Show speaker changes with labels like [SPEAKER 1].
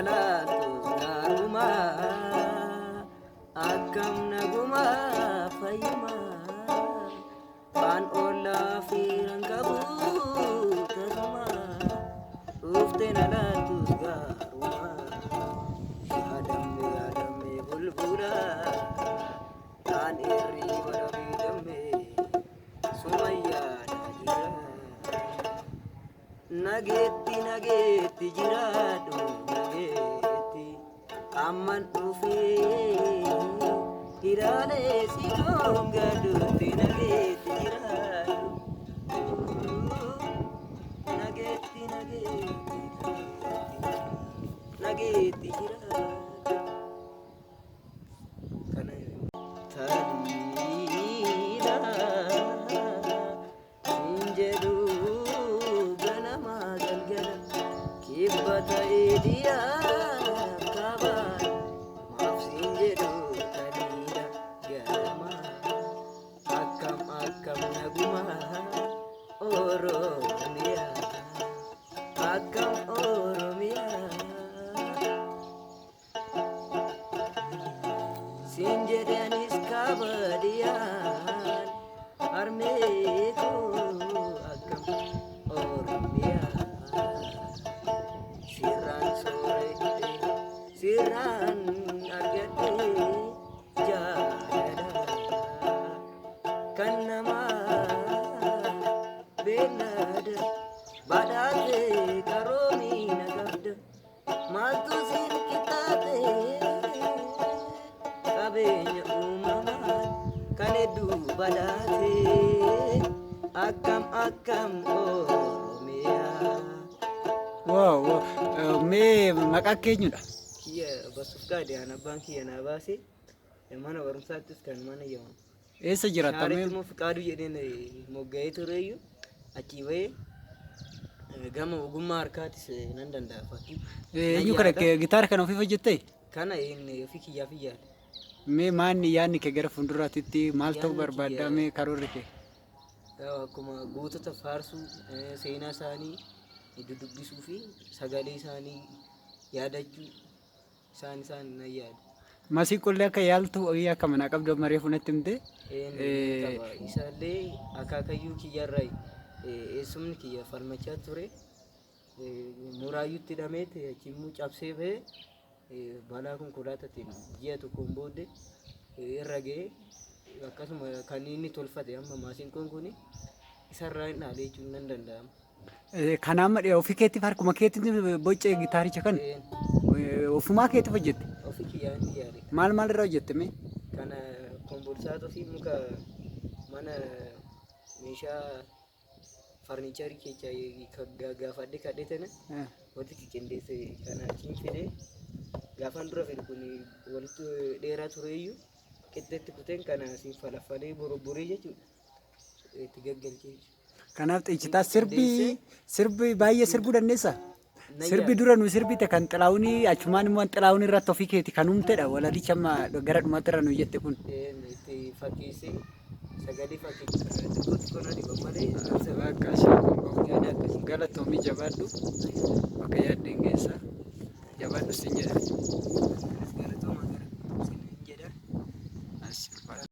[SPEAKER 1] na laaltus gaarumaa akkam nagumaa fayyumaa waan ollaa fiiran qabu tasumaa dhuftee na laaltus gaarumaa yaadamme yaadamme bulbula kaan irriiba dhabee damme suma yaada jira. Nageetti nageetti jiraadhu nageetti amman dhufee hiraalee si dhongadhutti nageetti jiraadhu nageetti nageetti nageetti jiraadhu. Kana taliila. Siin jedhu ganamaa galgala kibba ta'ee dhiyaa kaabaan maaf siin jedhu taliila ganamaa akkam akkam nagumaa Oromiyaa akkam Oromiyaa. Siin jedhe anis kaabadiyaan harmee koo akkam Oromiyaa. Sirraan sooredhe sirraan argadhe jaalala kan namaa beellada badhaate qaroomina qabda. Maaltu siin qixxaate qabeenya uumamaan kan hedduu badhaate akkam akkam Oromiyaa.
[SPEAKER 2] Wow, wow. Mee maqaa keenyudha?
[SPEAKER 1] Kiyya basuuf gaadhe an abbaan kiyya naa baase mana barumsaattis kan mana yaa'u.
[SPEAKER 2] Eessa jiraatta
[SPEAKER 1] Shaaritti
[SPEAKER 2] mee?
[SPEAKER 1] immoo Fiqaaduu jedheen mogga'ee tureyyuu achii bahee gama ogummaa harkaatis nan danda'a fakkii.
[SPEAKER 2] Eenyu kana gitaara kana ofiif hojjettee?
[SPEAKER 1] Kana inni ofii kiyyaaf hin yaale.
[SPEAKER 2] Mee maanni yaadni kee gara fuulduraatitti maal ta'uu
[SPEAKER 1] Yaadni
[SPEAKER 2] barbaadda
[SPEAKER 1] kiyya
[SPEAKER 2] mee karoorri kee?
[SPEAKER 1] Yaa akkuma gootota faarsuu seenaa isaanii dudubbisuu fi sagalee isaanii yaadachuu isaan isaan nan yaada.
[SPEAKER 2] Masiinqollee akka yaaltu wayii akka manaa qabdu amma reefu natti himte.
[SPEAKER 1] Een qaba. Isaallee akaakayyuu kiyyarraa eessumni kiyya falmachaa ture. Muraayyuutti hidhameet achi immoo cabsee bahee balaa konkolaataatiin ji'a tokkoon booddee irra ga'ee akkasuma kan inni tolfate amma maasinqoon kun isarraa hin dhaale jechuun nan danda'ama.
[SPEAKER 2] Kana amma ofii keetiif harkuma keetiin boccee gitaaricha kana ofumaa keetiif hojjette.
[SPEAKER 1] Ofii kiyyaan yaale.
[SPEAKER 2] Maal maal irraa hojjette mee?
[SPEAKER 1] Kana kombolsaatoo fi muka mana meeshaa farniicharii keessaa gaafadhe kadhe tana walitti qindeesse kana achiin fide gaafan dura fidu kun walitti dheeraa tureeyyuu qixxeetti kuteen kana asiin falaffalee borobboree jechuudha itti gaggalchee jechuudha.
[SPEAKER 2] Kanaaf xiichitaa sirbi sirbi baay'ee sirbuu dandeessaa? Sirbi dura nu sirbite kan xilaawunii achumaan immoo xilaawun irratti ofii keeti kan uumtedha walalicha amma gara dhumaatti irra nu jette kun.
[SPEAKER 1] Itti fakkeessee sagalee fakkeessee xiqqoo xiqqoo na dhiba malee
[SPEAKER 2] Bakka
[SPEAKER 1] yaada akkasii.
[SPEAKER 2] Galatoomii jabaadhu bakka yaaddeen geessa jabaadhu sin jedha.